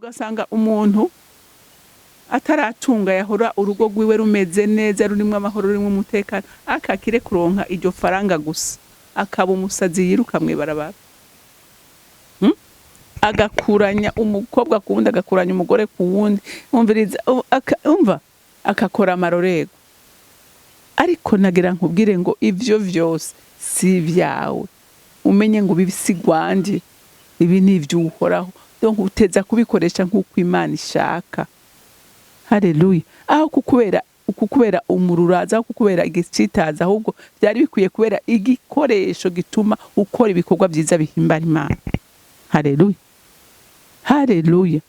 Ugasanga umuntu ataratunga yahora urugo rwiwe rumeze neza, rurimwo amahoro, rurimwo umutekano, akakire kuronka iryo faranga gusa akaba umusazi yiruka mw'ibarabara. Agakuranya umukobwa ku wundi, agakuranya umugore ku wundi, umviriza, umva akakora amarorerwa. Ariko nagira nkubwire ngo ivyo vyose si ivyawe, umenye ngo ibi si gwanje, ibi ni ivy'Uhoraho. Donc uteza kubikoresha nk'uko Imana ishaka. Haleluya. Aho kukubera umururaza, aho kukubera igicitaza, ahubwo byari bikwiye kubera igikoresho gituma ukora ibikorwa vyiza bihimbara Imana. Haleluya. Haleluya.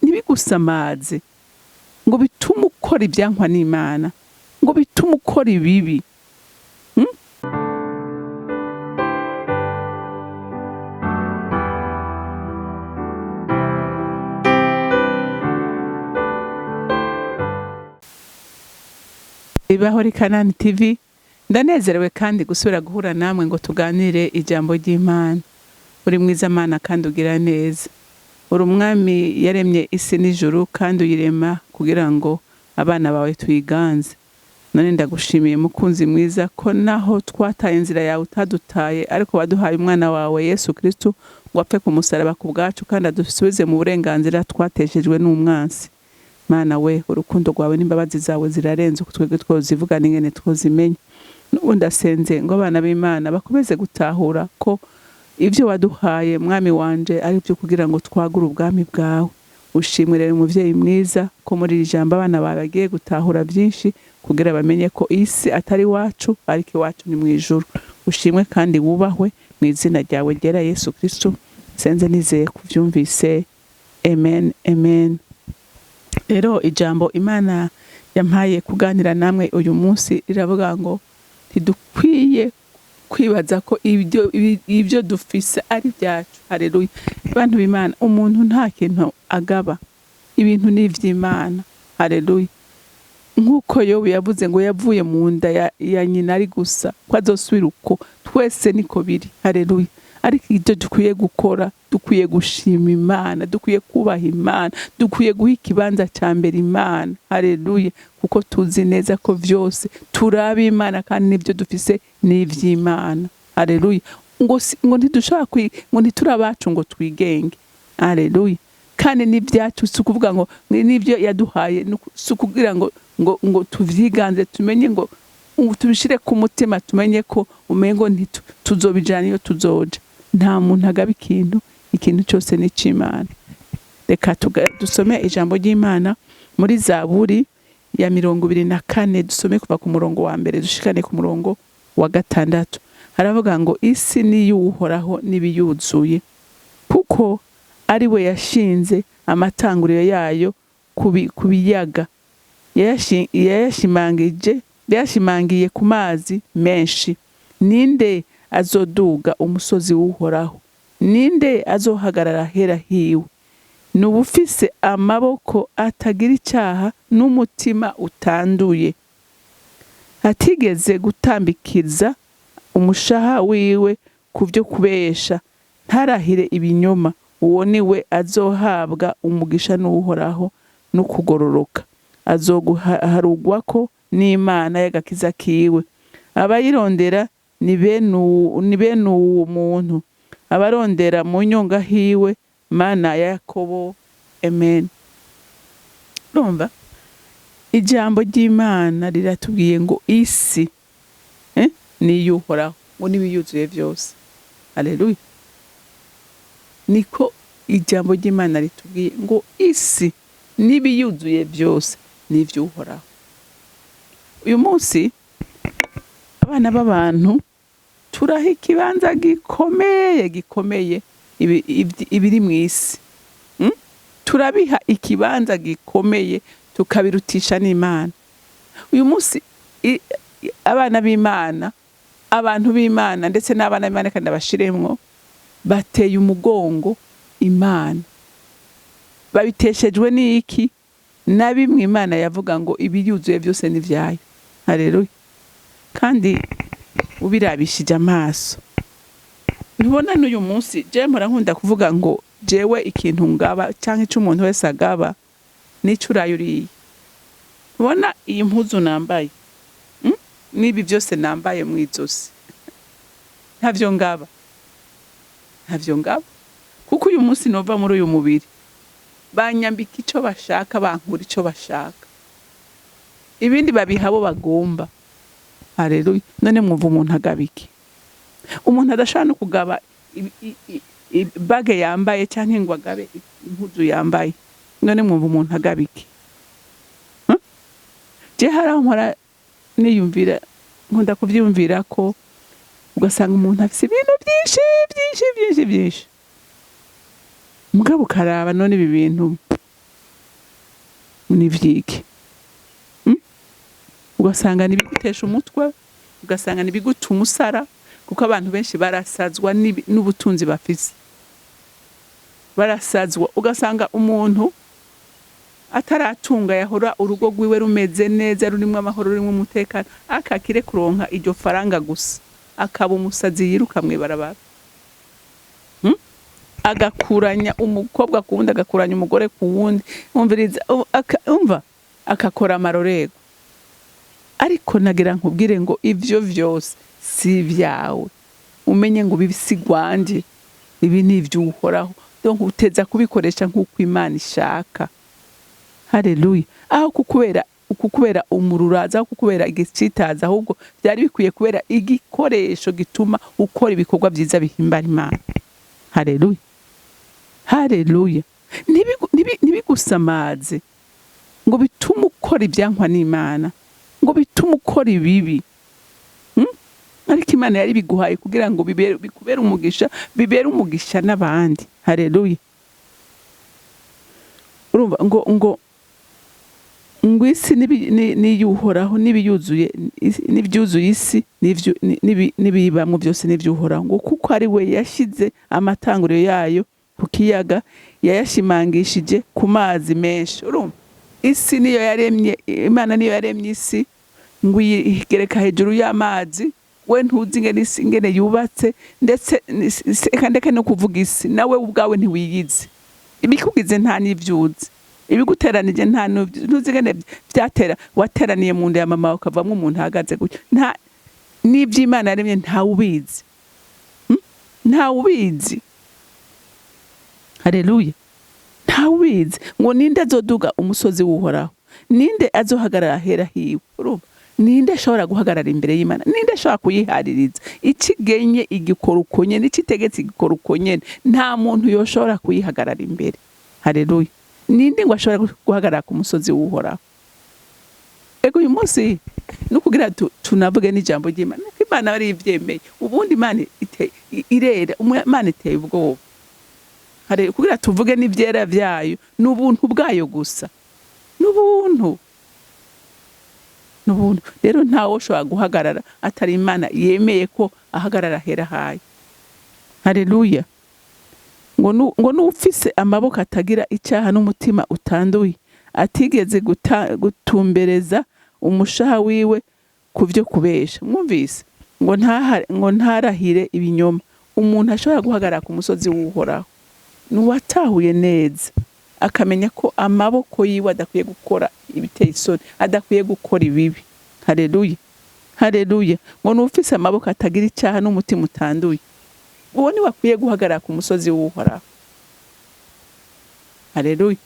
Ntibigusamaze ngo bitume ukora ibyankwa n'Imana, ngo bitume ukora ibibi. Ibaho Kanani TV, ndanezerewe kandi gusubira guhura namwe ngo tuganire ijambo ry'Imana. Uri mwiza Mana kandi ugira neza. Uri umwami yaremye isi n'ijuru kandi uyirema kugira ngo abana bawe tuyiganze. None ndagushimiye mukunzi mwiza ko naho twataye inzira yawe utadutaye, ariko waduhaye umwana wawe Yesu Kristo ngo apfe ku musaraba ku bwacu kandi adusubize mu burenganzira twateshejwe n'umwansi. Mana we, urukundo rwawe n'imbabazi zawe zirarenze uko twebwe twozivuga n'ingene twozimenya. N'ubu ndasenze ngo abana b'Imana bakomeze gutahura ko ivyo waduhaye mwami wanje ari byo kugira ngo twagure ubwami bwawe. Ushimwe rero umuvyeyi mwiza ko muri iri jambo abana bawe bagiye gutahura byinshi kugira bamenye ko isi atari iwacu ariko iwacu ni mu ijuru. Ushimwe kandi wubahwe mu izina ryawe ryera Yesu Kristo. Senze nizeye kuvyumvise. Amen, amen. Rero ijambo Imana yampaye kuganira namwe uyu munsi riravuga ngo ntidukwiye kwibaza ko ibyo dufise ari byacu. Haleluya. Bantu b'Imana, umuntu nta kintu agaba, ibintu ni ivy'Imana. Haleluya. Nkuko Yobu yavuze ngo yavuye mu nda ya nyina ari gusa, ko azosubira uko, twese niko biri. Haleluya. Ariko ibyo dukwiye gukora, dukwiye gushima Imana, dukwiye kubaha Imana, dukwiye guha ikibanza cya mbere Imana. Haleluya. Kuko tuzi neza ko vyose turaba Imana kandi n'ibyo dufise ni ivy'Imana. Haleluya. Ngo si, ngo ntidushobora kwi-, ngo ntiturabacu ngo twigenge. Haleluya. Kandi n'ibyacu si ukuvuga ngo n'ibyo yaduhaye, si ukugira ngo tuvyiganze, tumenye ngo tubishire ku mutima, tumenye ko umengo tuzobijana iyo tuzoja. Nta muntu agaba ikintu, ikintu cyose ni ic'Imana. Reka dusome ijambo ry'Imana muri Zaburi ya 24, dusome kuva ku murongo wa mbere dushikane ku murongo wa 6. Haravuga ngo isi ni iy'Uhoraho n'ibiyuzuye, kuko ari we yashinze amatanguriro yayo ku biyaga, yayashimangiye ku mazi menshi. Ninde azoduga umusozi w'Uhoraho? Ninde azohagarara ahera hiwe? Ni uwufise amaboko atagira icyaha n'umutima utanduye, atigeze gutambikiza umushaha wiwe ku byo kubesha, ntarahire ibinyoma. Uwo ni we azohabwa umugisha n'Uhoraho n'ukugororoka, azoguharugwako n'Imana y'agakiza kiwe. Abayirondera ni bene uwo muntu, abarondera mu nyonga hiwe, Mana ya Yakobo. Amen. Urumva ijambo ry'Imana riratubwiye ngo isi ni iy'Uhoraho, ngo n'ibiyuzuye byose. Haleluya. Niko ijambo ry'Imana ritubwiye ngo isi n'ibiyuzuye byose ni iby'Uhoraho. Uyu munsi abana b'abantu turaha ikibanza gikomeye, gikomeye ibiri mu isi. Turabiha ikibanza gikomeye tukabirutisha n'Imana. Uyu munsi abana b'Imana, abantu b'Imana ndetse n'abana b'Imana kandi abashiremwo, bateye umugongo Imana. Babiteshejwe n'iki? Na bimwe Imana yavuga ngo ibiyuzuye byose ni vyayo. Haleluya. Kandi ubirabishije amaso, ntubona n'uyu munsi je mpora nkunda kuvuga ngo Jewe ikintu ngaba, canke ico umuntu wese agaba, nico uraye uriye. Ubona iyi mpuzu nambaye, N'ibi byose nambaye mw'izosi, ntavyo ngaba, ntavyo ngaba, kuko uyu munsi nova muri uyu mubiri, banyambika ico bashaka, bankura ico bashaka, ibindi babiha abo bagomba. Haleluya! None mwumva umuntu agaba iki? Umuntu adashobora no kugaba bague yambaye, canke ngo agabe impuzu yambaye, none mwumva umuntu agaba iki? Huh? Je hari aho mpora niyumvira, nkunda kuvyiyumvira ko ugasanga umuntu afise ibintu byinshi, byinshi, byinshi, byinshi, mugabo ukaraba, none ibi bintu ni vyiki? Ugasanga nibigutesha umutwe, ugasanga nibigutuma usara, kuko abantu benshi barasazwa n'ubutunzi bafise, barasazwa. Ugasanga umuntu ataratunga yahora urugo rwiwe rumeze neza, rurimwo amahoro, rurimwo umutekano, akakire kuronka iryo faranga gusa, akaba umusazi yiruka mw'ibarabara, Agakuranya umukobwa ku wundi, agakuranya umugore ku wundi, umviriza, umva, akakora amarorerwa. Ariko nagira nkubwire ngo ivyo vyose si ibyawe. Umenye ngo ibi si gwanje, ibi ni ivy'Uhoraho. Donc uteza kubikoresha nk'uko Imana ishaka. Haleluya! Aho kukubera umururaza, aho kukubera igicitaza, ahubwo byari bikwiye kubera igikoresho gituma ukora ibikorwa byiza bihimbara Imana. Haleluya, haleluya! Ntibigusamaze ngo bitume ukora ibyankwa n'Imana, ngo bitume ukora ibibi, Ariko Imana yari biguhaye kugira ngo bikubere umugisha, bibere umugisha n'abandi. Haleluya! Urumva ngo isi n'iy'Uhoraho, n'ibiyuzuye, n'ibyuzuye isi, n'ibiyibamwo byose n'iby'Uhoraho, ngo kuko ari we yashyize amatanguriro yayo ku kiyaga, yayashimangishije ku mazi menshi. Urumva, isi niyo yaremye, Imana niyo yaremye isi, ngo iyigereka hejuru y'amazi. We ntuzi ingene isi ingene yubatse, ndetse reka ndeke no kuvuga isi, nawe ubwawe ntiwiyizi. Ibikugize nta n'ivyuzi, ibiguteranije nta n'ivyo ntuzi, ingene vyatera wateraniye mu nda ya mama ukavamwo umuntu ahagaze gutyo, nta n'ivy'Imana yaremye ntawe ubizi. Ntawe ubizi. Haleluya! Ntawe ubizi. Ngo ninde azoduga umusozi w'Uhoraho? Ninde azohagarara ahera hiwe? Urumva, ninde ashobora guhagarara imbere y'Imana? Ninde ashobora kuyihaririza? Ikigenye igikora uko nyene, ikitegetse igikora uko nyene, nta muntu yoshobora kuyihagarara imbere. Haleluya! Ninde ngo ashobora guhagarara ku musozi w'Uhoraho? Ego, uyu munsi no kugira tunavuge n'ijambo ry'Imana, nuko Imana yari ivyemeye. Ubundi Imana irera, Imana iteye ubwoba. Hari kugira tuvuge n'ivyera vyayo, ni ubuntu bwayo gusa, n'ubuntu, n'ubuntu. Rero ntawe ushobora guhagarara atari Imana yemeye ko ahagarara ahera hayo. Haleluya! Ngo n'ufise amaboko atagira icyaha n'umutima utanduye, atigeze gutumbereza umushaha wiwe ku vyo kubesha, mwumvise, ngo ntarahire ibinyoma. Umuntu ashobora guhagarara ku musozi w'Uhoraho ni uwatahuye neza, akamenya ko amaboko yiwe adakwiye gukora ibiteye isoni, adakwiye gukora ibibi. Haleluya, haleluya! Ngo n'ufise amaboko atagira icyaha n'umutima utanduye, uwo ni wakwiye guhagarara ku musozi w'Uhoraho. Haleluya!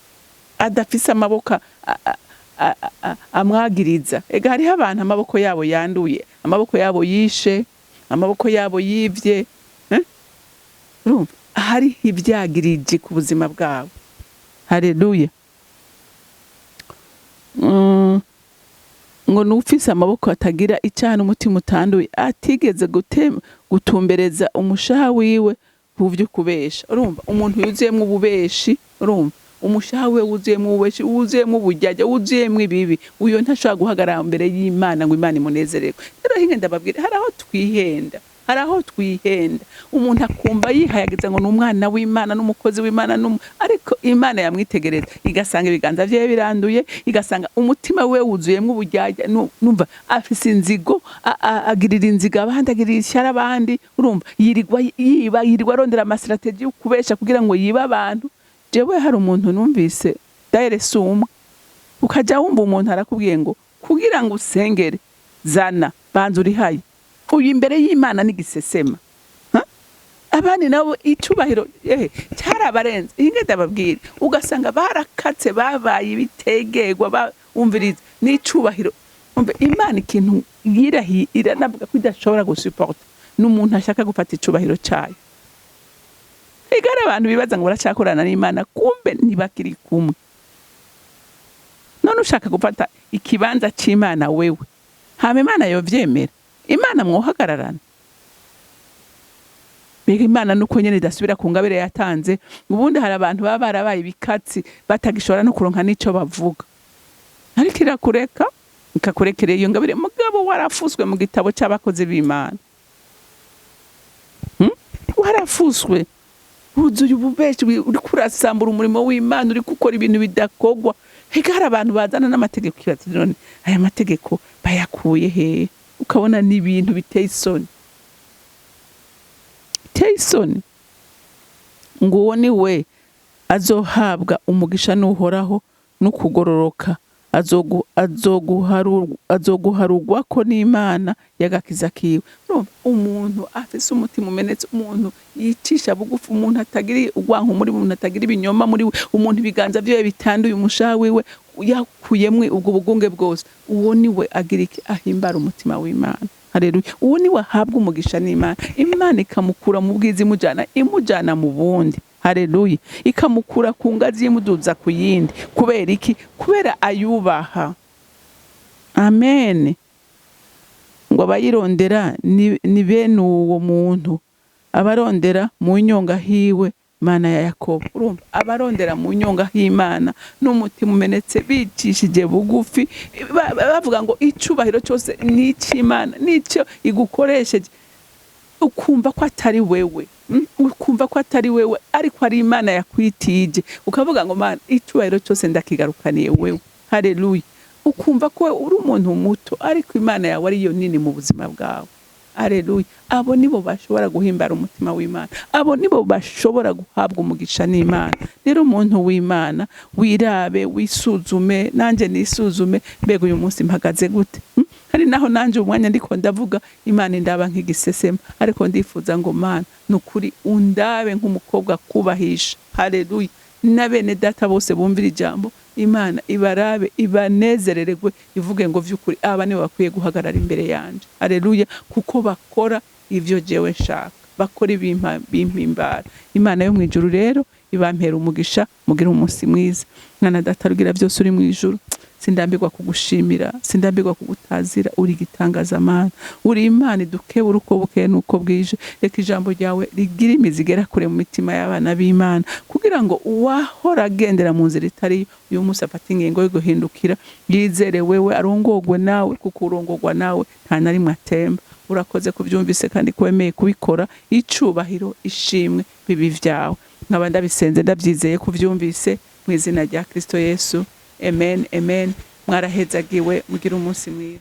Adafise amaboko amwagiriza. Ega hariho abantu amaboko yabo yanduye, amaboko yabo yishe, amaboko yabo yivye, eh? Urumva hariho ivyagirije ku buzima bwabo. Haleluya! Ngo nufise amaboko atagira icyaha n'umutima utanduye, atigeze gutumbereza umushaha wiwe ku vyo kubesha. Urumva, umuntu yuzuyemwo ububeshi, urumva umushaha wiwe wuzuyemwo ububeshi, wuzuyemwo uburyarya, wuzuyemwo ibibi, uyo ntashobora guhagarara imbere y'Imana ngo Imana imunezererwe. Rero hinge ndababwira, hari aho twihenda, Hari aho twihenda, umuntu akumva yihayagiza ngo ni umwana w'Imana n'umukozi w'Imana, ariko Imana yamwitegereza igasanga ibiganza vyiwe biranduye, igasanga umutima we wuzuyemwo uburyarya. Numva afise inzigo, agirira inzigo abandi, agirira ishyari abandi. Urumva yirirwa yiba, yirirwa arondera ama stratégies yo kubesha kugira ngo yibe abantu. Jewe hari umuntu numvise daire, si umwe, ukajya wumva umuntu arakubwiye ngo kugira ngo usengere zana banza urihaye. Uyu imbere y'Imana n'igisesema. Ha? Abandi nabo icubahiro cyarabarenze. Inge ndababwira, ugasanga barakatse, babaye ibitegerwa, bumviriza n'icubahiro. Umve, Imana ikintu yirahiye, iranavuga ko idashobora gusuporta n'umuntu ashaka gufata icubahiro cyayo. Igare abantu bibaza ngo baracyakorana n'Imana, kumbe ntibakiri kumwe. None ushaka gufata ikibanza c'Imana wewe, hama Imana yovyemera? Imana mwohagararana? Mbega Imana nuko nyene idasubira ku ngabire yatanze. Ubundi hari abantu baba barabaye ibikatsi, batagishobora no kuronka n'ico bavuga, ariko irakureka, ikakurekera iyo ngabire, mugabo warafuswe mu gitabo c'abakozi b'Imana. Warafuswe, wuzuye ububeshi, uriko urasambura umurimo w'Imana, uriko ukora ibintu bidakogwa. Hega hari abantu bazana n'amategeko, ukibaza none aya mategeko bayakuye hehe? Ukabona ni ibintu biteye isoni, biteye isoni. Ngo uwo ni we azohabwa umugisha n'Uhoraho n'ukugororoka azoguharugwa ko n'Imana y'agakiza kiwe. Urumva umuntu afise umutima umenetse, umuntu yicisha bugufi, umuntu atagira urwanko muri we, umuntu atagira ibinyoma muri we, umuntu ibiganza vyiwe bitanduye, umushaha wiwe yakuyemwe ubwo bugunge bwose, uwo ni we agira iki? Ahimbara umutima w'Imana. Haleluya! Uwo ni we ahabwa umugisha n'Imana, Imana ikamukura mu bwiza imujana mu bundi. Haleluya! Ikamukura ku ngazi imuduza ku yindi. Kubera iki? Kubera ayubaha. Amen. Ngo abayirondera ni bene uwo muntu, abarondera mu nyonga hiwe, Mana ya Yakobo. Urumva, abarondera mu nyonga h'Imana n'umutima umenetse, bicishije bugufi, bavuga ngo icubahiro cyose ni icy'Imana, n'icyo igukoresheje, ukumva ko atari wewe, ukumva ko atari wewe ariko ari Imana yakwitije, ukavuga ngo Mana, icubahiro cyose ndakigarukaniye wewe. Haleluya! Ukumva ko uri umuntu muto ariko Imana yawe ariyo nini mu buzima bwawe. Haleluya! Abo nibo bashobora guhimbara umutima w'Imana, abo nibo bashobora guhabwa umugisha n'Imana. Rero umuntu w'Imana, wirabe, wisuzume, nanjye nisuzume. Mbega uyu munsi mpagaze gute? Hari naho nanjye umwanya ndiko ndavuga Imana indaba nk'igisesema, ariko ndifuza ngo Mana, ni ukuri undabe nk'umukobwa kubahisha. Haleluya! Na bene data bose bumvira ijambo, Imana ibarabe, ibanezerererwe, ivuge ngo vy'ukuri aba nibo bakwiye guhagarara imbere yanje. Haleluya! Kuko bakora ivyo jewe nshaka, bakora ibimpimbara. Imana yo mu ijuru rero ibampera umugisha, mugire umunsi mwiza. Mwana Data rugira byose uri mu ijuru, sindambirwa kugushimira, sindambirwa kugutazira. Uri igitangaza, uri Imana idukebura uko bukeye n'uko bwije. Reka ijambo ryawe rigira imizi igera kure mu mitima y'abana b'Imana, kugira ngo uwahora agendera mu nzira itari uyu munsi afate ingingo yo guhindukira, yizere wewe, arongogwe nawe, kuko urongogwa nawe nta na rimwe atemba. Urakoze kubyumvise kandi ko wemeye kubikora. Icubahiro, ishimwe bibi vyawe. Nkaba ndabisenze ndabyizeye kubyumvise, mu izina rya Kristo Yesu. Amen, amen. Mwarahezagiwe, mugire umunsi mwiza.